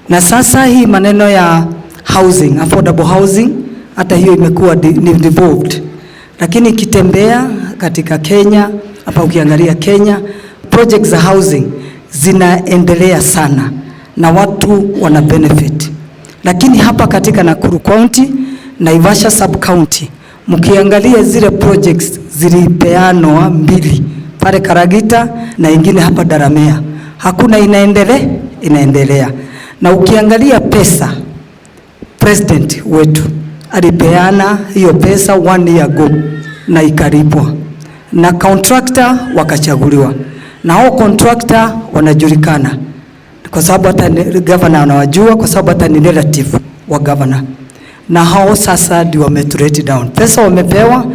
Na sasa hii maneno ya housing, affordable housing, hata hiyo imekuwa ni devolved, lakini ikitembea katika Kenya hapa, ukiangalia Kenya, projects za housing zinaendelea sana na watu wana benefit, lakini hapa katika Nakuru County, Naivasha sub county, mkiangalia zile projects zilipeanwa mbili pale Karagita na ingine hapa Daramea, hakuna inaendelea. Na ukiangalia pesa, president wetu alipeana hiyo pesa one year ago na ikalipwa na contractor wakachaguliwa, na hao contractor wanajulikana kwa sababu hata governor anawajua, kwa sababu hata ni relative wa governor, na hao sasa ndio wametulet down. Pesa wamepewa,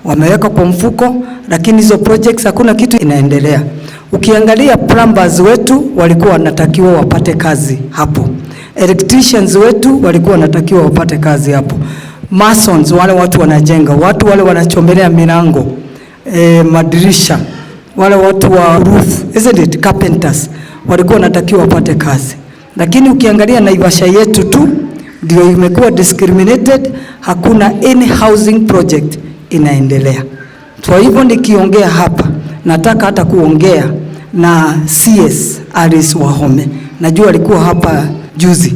wameweka kwa mfuko, lakini hizo projects hakuna kitu inaendelea. Ukiangalia plumbers wetu walikuwa wanatakiwa wapate kazi hapo, electricians wetu walikuwa wanatakiwa wapate kazi hapo, masons wale watu wanajenga, watu wale wanachomelea milango, madirisha, wale watu wa roof, isn't it, carpenters walikuwa wanatakiwa wapate kazi, lakini ukiangalia Naivasha yetu tu ndio imekuwa discriminated, hakuna any housing project inaendelea. Kwa hivyo nikiongea hapa, nataka hata kuongea na CS Alice Wahome, najua alikuwa hapa juzi,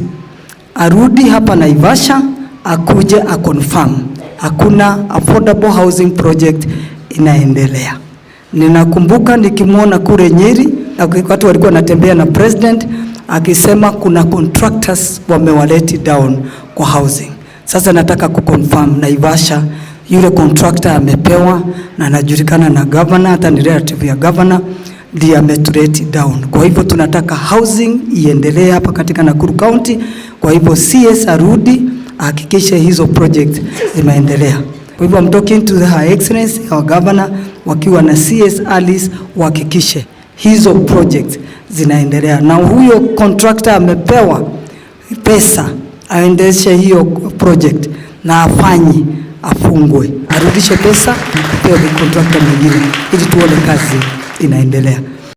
arudi hapa Naivasha akuje aconfirm hakuna affordable housing project inaendelea. Ninakumbuka nikimwona kule Nyeri, watu walikuwa wanatembea na president akisema kuna contractors wamewalet down kwa housing. Sasa nataka kuconfirm Naivasha, yule contractor amepewa na anajulikana na governor, hata ni relative ya governor, ndiye ametulet down. Kwa hivyo tunataka housing iendelee hapa katika Nakuru County. Kwa hivyo CS arudi ahakikishe hizo project zimeendelea. Kwa hivyo I'm talking to Her Excellency our governor, wakiwa na CS Alice wahakikishe hizo project zinaendelea, na huyo contractor amepewa pesa aendeshe hiyo project na afanye, afungwe, arudishe pesa, apewe contractor mwingine ili tuone kazi inaendelea.